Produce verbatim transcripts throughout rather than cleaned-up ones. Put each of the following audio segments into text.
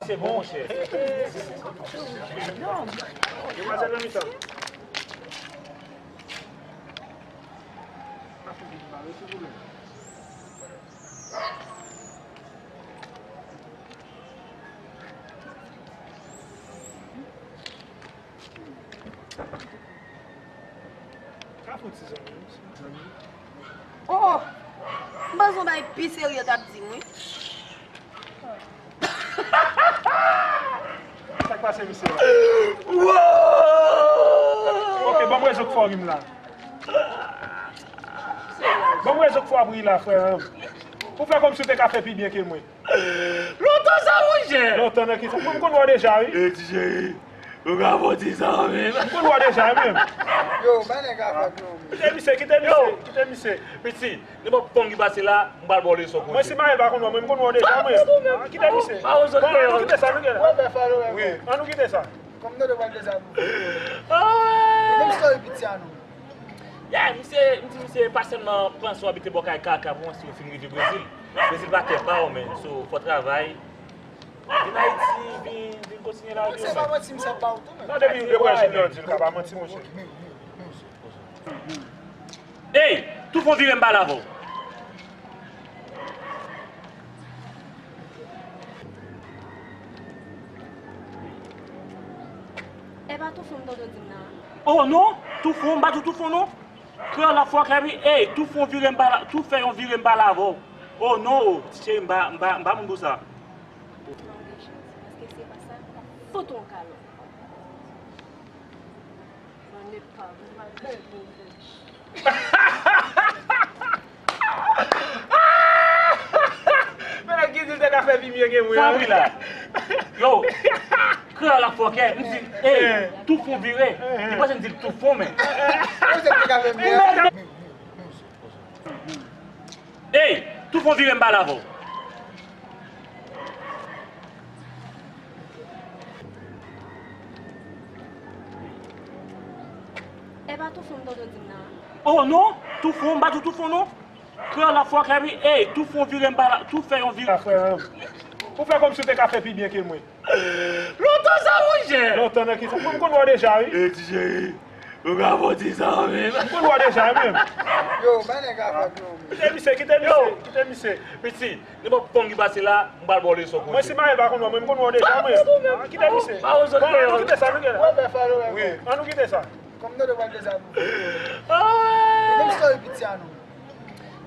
Se bon, monchè. Demwazèl nan mitan. Ka fè ti zanmi, ti zanmi. Oh! M panse yon bagay pi serye w t ap di m, wi. Sa k pase, misye? Wow! Ok, ban m rezon k fè w ri m la. Ban m rezon k fè w ap ri la, frè. Ou fè kòmsi w te ka fè pi byen ke mwen. Lontan sa, monchè! Lontan nan ki sa? Mwen, m konn wè w deja, wi. E, ti cheri, ou ka fè w ti sa menm. M konn wè w deja, wi, menm. Yo, ba nèg a fòt non. Kite misye, kite misye, kite misye. Piti, nenpòt fòm ki pase la, m pral ba w leson koze. Mwen, si Mayèl pa konn wè mwen, m konn wè w deja, mwen. Kite misye. Bon, an nou kite sa, nou kite sa. Wi, an nou kite sa. Kòm nou te pral deja nou. Menm story piti a nou. Yeah, misye, m di misye, pa sèlman panse w abite bò kay kaka pou w si w fin rive Brezil. Brezil pa tè pa w, men. So, fò travay. Vin Ayiti, vin, vin kontinye lavi w, men. Se pa manti, m sa ba w tou, men. Non, depi yon depresyon nan di l ka pa manti, monchè. Ey, tou fon vire m pale avè w. E pa tou fon m tande w di m nan. Oh non, tou fon, m pa di w tou fon non. Kreyòl la fò kè wi, ey, tou fon vire m pale, tou fè yon vire m pale avè w. Oh non, oh, ti cheri, m pa, m pa, m pa moun pou sa. Ou pran de chans, paske se pa sa, m ap fout ou yon kalòt. Men nèg ki di l te ka fè pi byen ke mwen. Sa wi la. Yo, kreyòl la fòkè, m di, ey, tou fon vire. Li panse m di l tou fon, men. Ey, tou fon vire m pale avè w. E pa tou fon m tande w di m nan. Oh non, tou fon, m pa di w tou fon non. Kreyòl la fòkè wi, ey, tou fon vire m pale, tou fè yon vire. Frè, ou fè kòmsi w te ka fè pi byen ke mwen. Lontan sa, monchè! Lontan nan ki sa? Mwen, m konn wè w deja, wi. E, ti cheri, ou ka fè w ti sa menm. M konn wè w deja, wi, menm. Yo, ba nèg a fòt non. Kite misye, kite misye, kite misye. Piti, nenpòt fòm ki pase la, m pral ba w leson koze. Mwen, si Mayèl pa konn wè mwen, m konn wè w deja, mwen. Kite misye. Bon, an nou kite sa, nou kite sa. Wi, an nou kite sa. Kòm nou te pral deja nou. Menm story piti a nou.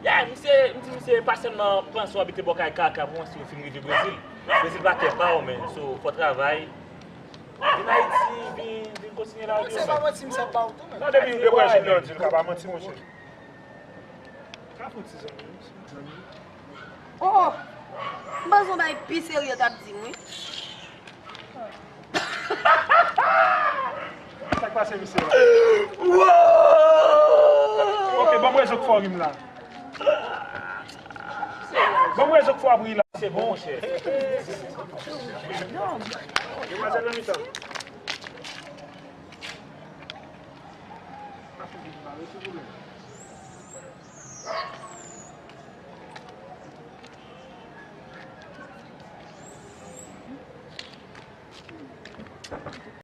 Yeah, misye, m di misye, pa sèlman panse w abite bò kay kaka pou w si w fin rive Brezil. Brezil pa tè pa w, men. So, fò travay. Vin Ayiti, vin, vin kontinye lavi w, men. Se pa manti, m sa ba w tou, men. Non, depi yon depresyon nan di l ka pa manti, monchè. Ka fè ti zanmi, ti zanmi. Oh! M panse yon bagay pi serye w t ap di m, wi. Sa k pase, misye? Wow! Ok, ban m rezon k fè w ri m la. Ban m rezon k fè w ap ri la. Se bon, monchè. Demwazèl nan mitan.